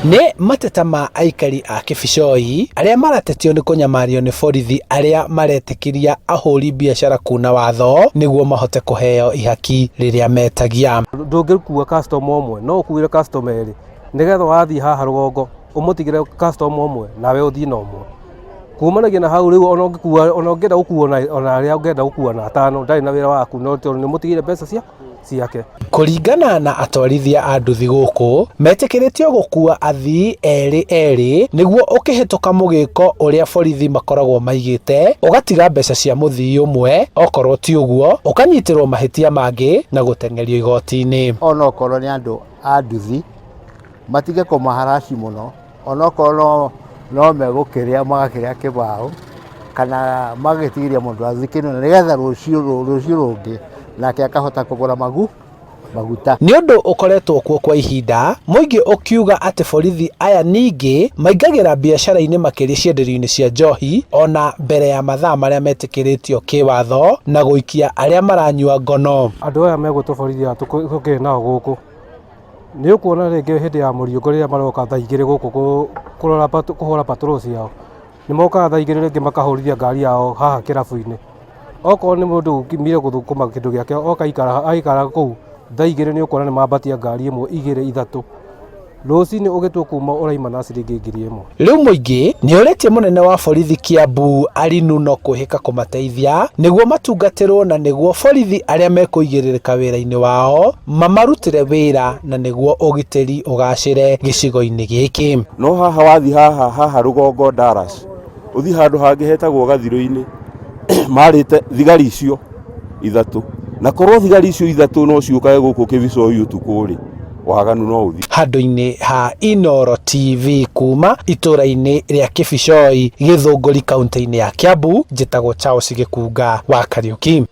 Nĩ mateta ma aikari a Kĩbicoi arĩa maratetio nĩ kũnyamario nĩ borithi arĩa maretĩkĩria ahũri biacara kuna watho nĩguo mahote kũheo ihaki rĩrĩa metagia. Ndũngĩkua customer ũmwe no ũkuĩre customer erĩ nĩgetha wathiĩ haha rũgongo ũmũtigĩre customer ũmwe nawe ũthiĩ na ũmwe. Kumanagia na hau rĩu ona ũngĩkua ona ũngĩenda gũkua ona arĩa ũngĩenda gũkua na atano ndarĩ na wĩra waku no tondũ nĩ ũmũtigĩire mbeca cia ciake. Kũringana na atwarithia a nduthi gũkũ, metĩkĩrĩtio gũkua athii erĩ erĩ nĩguo ũkĩhĩtũka mũgĩko ũrĩa borithi makoragwo maigĩte ũgatiga mbeca cia mũthii ũmwe, okorwo ti ũguo ũkanyitĩrwo mahĩtia mangĩ na gũteng'erio igoti-inĩ. Onokorwo nĩ andũ a nduthi matige kũmaharaci mũno, onokorwo no, no megũkĩrĩa magakĩrĩa kĩbaũ kana magagĩtigĩria mũndũ wa nduthi kĩndũ nĩgetha rũciũ rũciũ rũngĩ nake akahota kũgũra magu maguta. Nĩ ũndũ ũkoretwo kuo kwa ihinda, mũingĩ ũkiuga atĩ borithi aya ningĩ maingagĩra biacara-inĩ makĩria cienderio-inĩ cia njohi ona mbere ya mathaa marĩa metĩkĩrĩtio kĩwatho na gũikia arĩa maranyua ngono. Andũ aya megwĩtwo borithi aya tũkĩrĩ nao gũkũ, nĩ ũkuona rĩngĩ hĩndĩ ya mũriũngo rĩrĩa maroka thaa igĩrĩ gũkũ kũrora kũhũra patrol ciao, nĩ mokaga thaa igĩrĩ rĩngĩ makahũrithia ngari yao haha kĩrabu-inĩ. Okorwo nĩ mũndũ ũkimire gũthũkũma kĩndũ gĩake oka aikara aikara kũu thaa igĩrĩ nĩ ũkuona nĩ mambatia ngari ĩmwe igĩrĩ ithatũ. Rũcinĩ ũgĩtua kuma ũraima na ciringi 1000. Rĩu mũingĩ nĩ ũrĩtie mũnene wa borithi Kiambu Ali Nuno kwĩhĩka kũmateithia nĩguo matungatĩrwo na nĩguo borithi arĩa mekũigĩrĩrĩka wĩra-inĩ wao mamarutĩre wĩra na nĩguo ũgitĩri ũgacĩre gĩcigo-inĩ gĩkĩ. No haha wathiĩ haha haha rũgongo Dallas ũthiĩ handũ hangĩ hetagwo gathirũ-inĩ marĩte thigari icio ithatũ na korwo thigari icio ithatũ no ciũkage gũkũ Kĩbicoi ũtukũ rĩ waganu no ũthi. Handũ-inĩ ha Inooro TV kuma itũra-inĩ rĩa Kĩbicoi, Gĩthũngũri, kaunti-inĩ ya Kiambu, njĩtagwo Charles Gĩkunga wa Kariuki.